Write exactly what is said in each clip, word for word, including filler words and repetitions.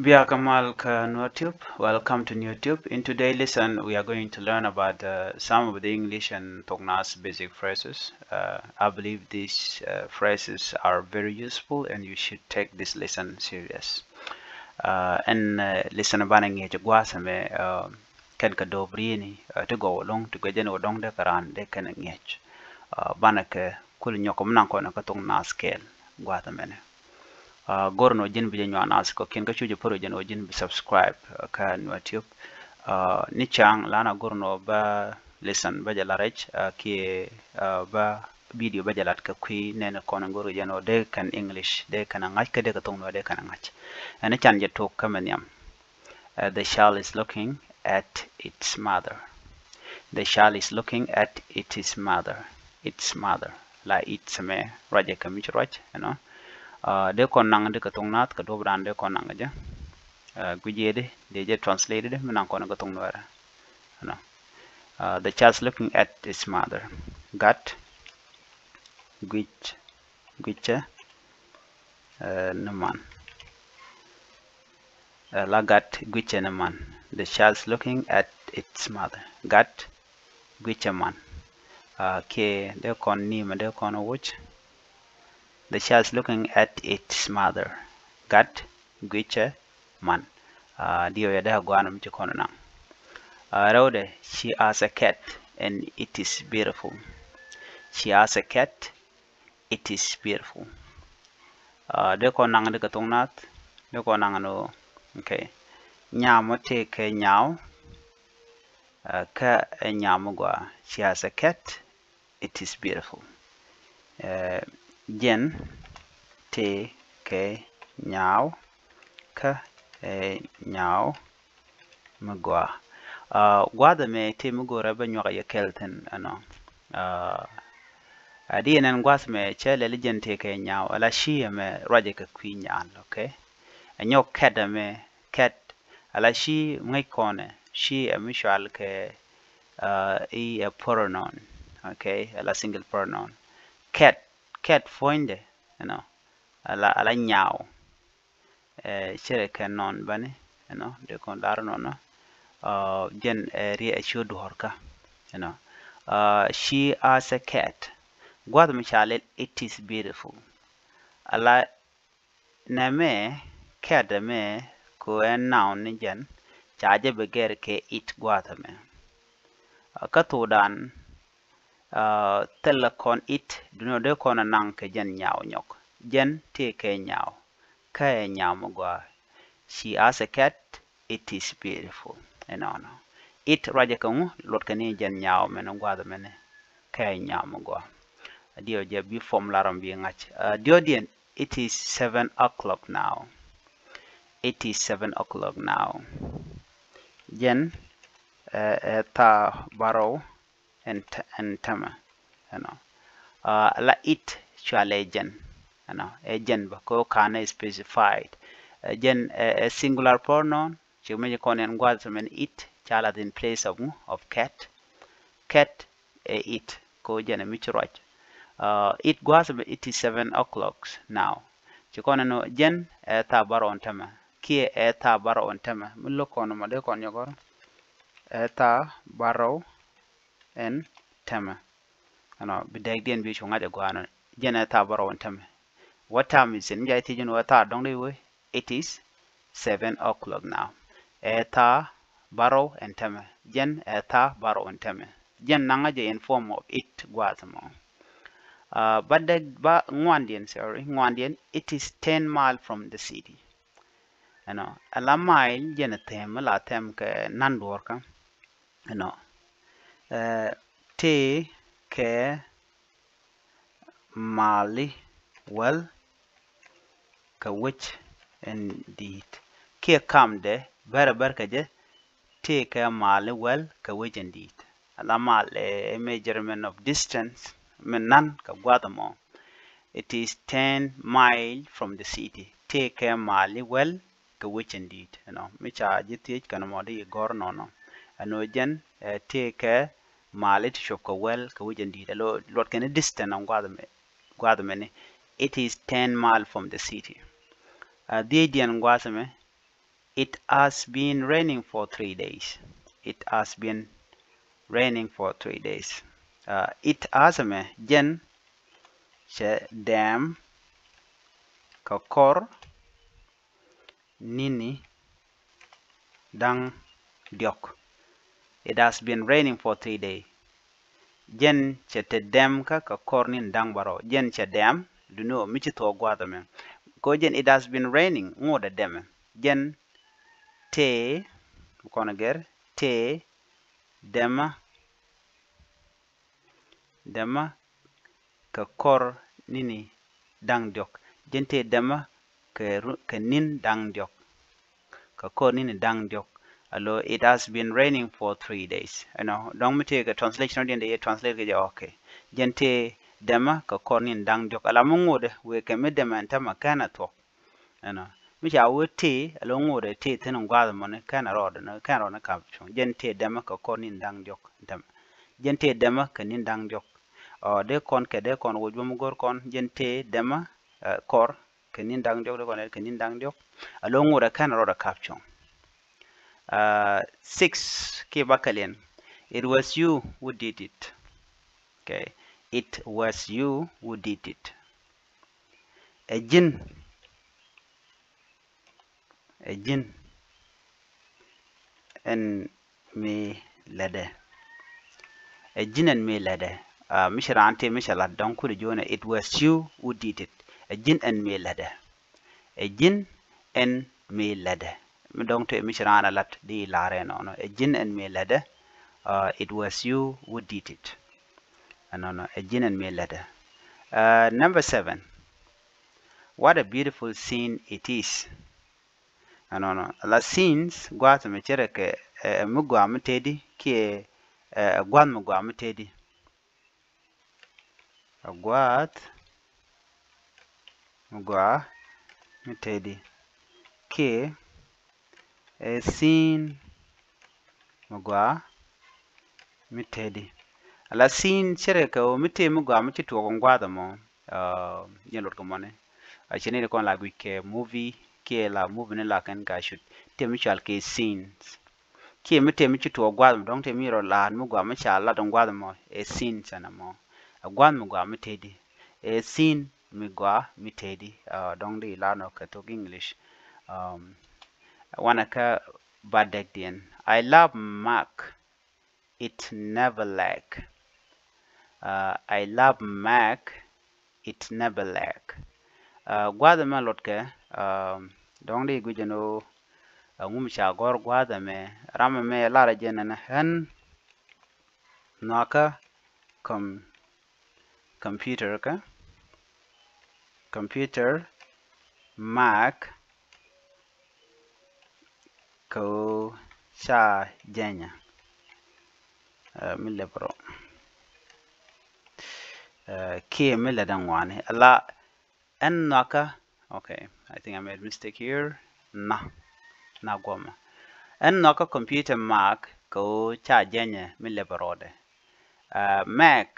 Bia kɛ mal kä Nuer Tube. Welcome to Nuer Tube. In today's lesson, we are going to learn about uh, some of the English and Toknas basic phrases. Uh, I believe these uh, phrases are very useful and you should take this lesson serious. Uh, ɛn uh, lesson banɛ ŋi̱eec gua̱a̱th ɛmɛ uh, kɛn kɛ do̱p rieni uh, ti gɔw ɛlɔ̱ŋ ti guecɛ ni wä dɔ̱ŋ dee kɛ raan dee kɛn ŋi̱eec. Uh, banɛ kɛ kul nyɔk mi naŋ kɔn kä Toknas kɛɛl gua̱a̱th ɛmɛnɛ. Uh, go̱r nɔ ji̱n bi jɛ nyuan as kɔ kiɛn kä cu jɛ pär jɛ nɔ ji̱n bi subscribe uh, kä Nuer Tube. Uh, ni ca̱ŋ lan a go̱r nɔ ba lesson ba jɛ la rɛc uh, kiɛ uh, ba video ba jɛ lat kɛ kui̱ nɛn kɔn go̱r jɛ nɔ dee kɛn English dee kɛn a ŋa̱c kä dee kɛ thoŋ nɔ dee kɛn a ŋa̱c. Ɛn ni can jɛ tok kä mɛ nhiam. Uh, the child is looking at its mother. The child is looking at its mother. Its mother. La its mɛ ruacɛ kɛ mi ci ruac, you know. Uh, dee kɔn naŋ dee kɛ thoŋ naath kɛ duɔp dan dee kɔn naŋ jɛ. Uh, guic yɛ di dee jɛ translate di mi naŋ kɔn kɛ thoŋ nuɛrɛ, you know. Uh, the child is looking at its mother. Gat guic guicɛ uh, ni man. Uh, la gat guicɛ ni man. The child is looking at its mother. Gat guicɛ man. Uh, kiɛ dee kɔn ni mɛ dee kɔn wuc. The child is looking at its mother. Gat guicɛ man. Uh, diɛ yɛ dee a guan mi ci kɔn naŋ. Uh, rɛwdɛ, she has a cat and it is beautiful. She has a cat, it is beautiful. Uh, dee kɔn naŋ dee kɛ thoŋ naath dee kɔn naŋ ni, okay. Nyam mɔ tëë kɛ nyaw. Uh, kä ɛ nyam mɔ gɔaa. She has a cat, it is beautiful. Uh, jɛn tëë kɛ nyaw kä ɛ nyaw mi gɔaa. Uh, gua̱a̱th ɛmɛ tëë mi go̱o̱rɛ bä nyuak yɛ kɛl thi̱n ɛnɔ. Uh, a di ɛn ɛn gua̱a̱th ɛmɛ cɛ lɛl jɛn tëë kɛ nyaw ala she ɛmɛ ruacɛ kɛ kui̱ nyaal, okay. Ɛ nyɔk cat ɛmɛ, cat ala she ŋäc kɔnɛ, she ɛ mi cual kɛ uh, i̱ ɛ pronoun, okay, ala single pronoun. Cat, cat puɔ̱nydɛ, you know, ala, ala nyaw. Eh, cɛ kɛ nɔn bani, you know, dee kɔn lar nɔnɔ. Uh, jɛn eh, riɛ ɛ ciö duɔ̱ɔ̱rkä, you know. Uh, she has a cat. Gua̱th mi ca lɛl it is beautiful. Ala nɛmɛ cat ɛmɛ kɛ ɛ noun ni jɛn ca jɛ bi gɛr kɛ it gua̱th ɛmɛ. Kä thokdan uh, thilɛ kɔn it duundɛ dee kɔn a naŋ kɛ jɛn nyaw nyɔk. Jɛn tëë kɛ nyaw. Kä ɛ nyaw mi gɔaa. She has a cat, it is beautiful. Ɛnɔnɔ. It ruacɛ kɛ ŋu, luɔtkɛ ni jɛn nyaw mɛn gua̱th mɛn. Kä ɛ nyaw mi gɔaa. Diɔ jɛ bi form larom bi ŋa̱c. Uh, diɔdiɛn, it is seven o'clock now. It is seven o'clock now. Jɛn ɛ, ɛ thaa bärɔw ɛn tɛ-, ɛn tɛmɛ, you know. Uh, la it cualɛ jɛn, you know, ɛ jɛn bä kɛ ɣöö kanɛ specified. Ɛ jɛn ɛ, ɛ singular pronoun, ci mɛ ci kɔn ɛn gua̱th mɛn it ca lath in place of, of cat. Cat ɛ it kɛ ɣöö jɛn ɛ mi ci ruac. Uh, it gua̱th mɛ it is seven o'clock now. Ci kɔn ɛn ɣöö jɛn ɛ thaa bärɔw ɛn tɛmɛ kiɛ ɛ thaa bärɔw ɛn tɛmɛ. Mi lo̱k kɔn mɔ dee kɔn nyɔkɔr ɛ thaa bärɔw ɛn tɛmɛ. Ɛnɔ bi dɛɛkdiɛn bi cu ŋa̱c ɛ gua̱a̱nɔ. Jɛn ɛ thaa bärɔw ɛn tɛmɛ. What time is it? Mi ca thiec ɛn ɣöö ɛ thaa dɔ̱ŋ di wee. It is seven o'clock now. Ɛ thaa bärɔw ɛn tɛmɛ. Jɛn ɛ thaa bärɔw ɛn tɛmɛ. Jɛn naŋä jɛ in form of it gua̱a̱th mɔ. Uh, but the, ba ŋuandiɛn, sorry, ŋuandiɛn, it is ten mile from the city. Ɛnɔ, ala mile jɛn a thɛm, ala thɛm kɛ nan duɔrkä. Ɛnɔ, eh, tëë kɛ mali wäl kɛ wec in di̱i̱t. Kiɛ kamdɛ bɛr a bɛr kɛ jɛ tëë kɛ mali wäl kɛ wec in di̱i̱t. Ala mal ɛ measurement of distance min nan kɛ gua̱th mɔ. It is ten mile from the city. Tëë kɛ mali wäl kɛ wec in di̱i̱t. Ɛnɔ, mi ca ji̱ thiec kɛn mɔ di gɔ̱r nɔnɔ. Ɛn ɣöö jɛn ɛ tëë kɛ mali ti cuɔp kɛ wäl kɛ wec in di̱i̱t. Ɛ luɔt kɛn distance ɔn gua̱th mɛ, gua̱th mɛni. It is ten mile from the city. Ɛ dhiecdiɛn gua̱th mɛ, It has been raining for three days. It has been raining for three days. Uh, it has ɛmɛ jɛn cɛ dɛm kɛ kɔr ni̱ni da̱ŋ diɔ̱k. It has been raining for three days. Jɛn cɛ te dɛm kä kɛ kɔr ni̱ni da̱ŋ bärɔw. Jɛn cɛ dɛm, duni ɔ mi ci thuɔ̱k gua̱a̱th ɛmɛ. Kɛ jɛn it has been raining, ŋot ɛ dɛmɛ. Jɛn tëë, kɔn gɛr, tëë dɛmä, dɛmä kɛ kɔr ni̱ni da̱ŋ diɔ̱k. Jɛn tëë dɛmä kɛ ru-, kɛ ni̱n da̱ŋ diɔ̱k. Kɛ kɔr ni̱ni da̱ŋ diɔ̱k. Alo, it has been raining for three days. Ɛnɔ, dɔ̱ŋ mi tëë kɛ translation ɔ diɛn dee yɛ translate kɛ jɛ, okay. Jɛn tëë dɛmä kɛ kɔr ni̱ni da̱ŋ diɔ̱k. Ala mi ŋotdɛ wëë kɛ mi dɛmɛ ɛn tämɛ kɛn a thuɔ̱k. Ɛnɔ. Mi ca wee tëë, alo ŋotdɛ tëë thi̱n in gua̱a̱th ɛmɔni, kɛn a rɔɔdɛ ni, kɛn rɔɔdɛ ni kap cuŋ. Jɛn tëë dɛmä kɛ kɔr ni̱ni da̱ŋ diɔ̱k. Dɛmä. Jɛn tëë dämä kɛ ni̱n da̱ŋ diɔ̱k. Ɔ, dee kɔn kɛ, dee kɔn woc bä mi go̱r kɔn, jɛn tëë dämä, ɛ, kɔr kɛ ni̱n da̱ŋ diɔ̱k, dee kɔn kɛ ni̱n da̱ŋ diɔ̱k. A lo̱ŋ ŋot ɛ kɛn rɔɔdɛ kap cuɔ̱ŋ. Ɛ, six, kiɛ bä kɛl yɛn. It was you who did it. Okay. It was you who did it. Ɛ ji̱n. Ɛ ji̱n ɛn mi lätdɛ. Ɛ ji̱n ɛn mi lätdɛ. Ɛ, mi ci raan tëë mi cɛ lat dɔ̱ŋ kulɛ jiök nɛ, it was you who did it. Ɛ ji̱n ɛn mi lätdɛ. Ɛ ji̱n ɛn mi lätdɛ. Mi dɔ̱ŋ tëë mi ci raan a lat di lar ɛnɔnɔ. Ɛ ji̱n ɛn mi lätdɛ. Ɛ, it was you who did it. Ɛnɔnɔ, ɛ ji̱n ɛn mi lätdɛ. Ɛ, number seven. What a beautiful scene it is. Ɛnɔnɔ, la scenes, gua̱a̱th mi cɛ rɛ kɛ, ɛ, mi gɔaa mi tëëdi, kiɛ, ɛ, gua̱a̱th mi gɔaa mi tëëdi. Ɛ gua̱a̱th mi gɔaa mi tëëdi. Kiɛ, ɛ scene mi gɔaa mi tëëdi. Ala scene cɛ rɛ kɛ ɣöö mi tëë mi gɔaa mi ci tuɔɔk in gua̱a̱th ɛmɔ. Ɛ, jɛn lot kɛ mɔni. Ɛ, ci ni di kɔn la guic kɛ movie, kiɛ la movie ni la kɛn ka cut. Tëë mi cɔal kɛ scenes. Kiɛ mi tëë mi ci tuɔɔk gua̱a̱th ɛmɔ, dɔ̱ŋ tëë mi rɔ la̱a̱t mi gɔaa mi ca lat in gua̱a̱th ɛmɔ, ɛ scenes ɛn ɛmɔ. Ɛ gua̱a̱th mi gɔaa mi tëëdi. Ɛ scene mi gɔaa mi tëëdi. Ɛ, dɔ̱ŋ di lar nɔ kɛ thok English. Um, wanɛ kä bad dɛkdiɛn. I love Mark. It never lack. Ɛ, I love Mark. It never lack. Ɛ, gua̱a̱th ɛmɛ lot kɛ, ɛ, dɔ̱ŋ di guic ɛn ɣöö, ɛ, ŋu mi ca gɔ̱r gua̱a̱th ɛmɛ, ram ɛmɛ ɛ lar ɛ jɛn ɛn ɣän nhɔakä com-, computer kä, computer Mark kɛ ɣöö ca jɛnyɛ. Ɛ, mi lɛp rɔ. Ɛ, kiɛ mi lɛt ɛŋuani. Ala ɛn nhɔakä. Okay, I think I made mistake here. Nhɔa. Nhɔa guɔmɛ. Ɛn nhɔakä computer Mark kɛ ɣöö ca jɛnyɛ mi lɛp rɔɔdɛ. Ɛ, Mac.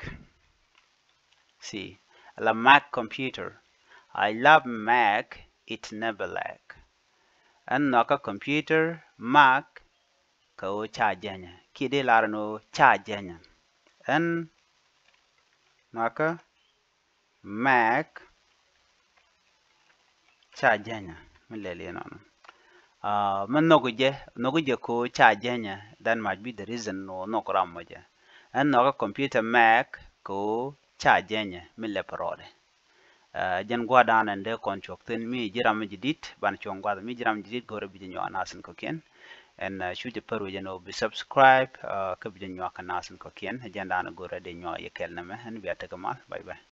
See, ala Mac computer. I love Mac, it never lack. Ɛn nhɔakä computer Mac kɛ ɣöö ca jɛnyɛ. Kiɛ dee lar ɛn ɣöö ca jɛnyɛ. Ɛn nhɔakä Mac ca jɛnyɛ. Mi lɛl inɔnɔ. Ɛ, mi nhɔk jɛ, nhɔk jɛ kɛ ɣöö ca jɛnyɛ, that might be the reason ɣöö nhɔk ram mɔ jɛ. Ɛn nhɔakä computer Mac kɛ ɣöö ca jɛnyɛ mi lɛp rɔɔdɛ. Ɛ, jɛn gua̱a̱th dan ɛn dee kɔn cuɔ̱k thi̱n, mi ji̱ ram mi ji̱ di̱t, banɛ cuɔ̱ŋ gua̱a̱th, mi ji̱ ram mi ji̱ di̱t go̱rɛ bi jɛ nyuak nath in kɔ̱kiɛn. Ɛn, ɛ, cu jɛ pär wi̱c ɛn ɣöö bi subscribe, ɛ, kä bi jɛ nyuak kɛ nath in kɔ̱kiɛn. Ɛ jɛn dan go̱rɛ dee nyuak yɛ kɛl nɛmɛ, ɛn bia tekɛ mal. Bye bye.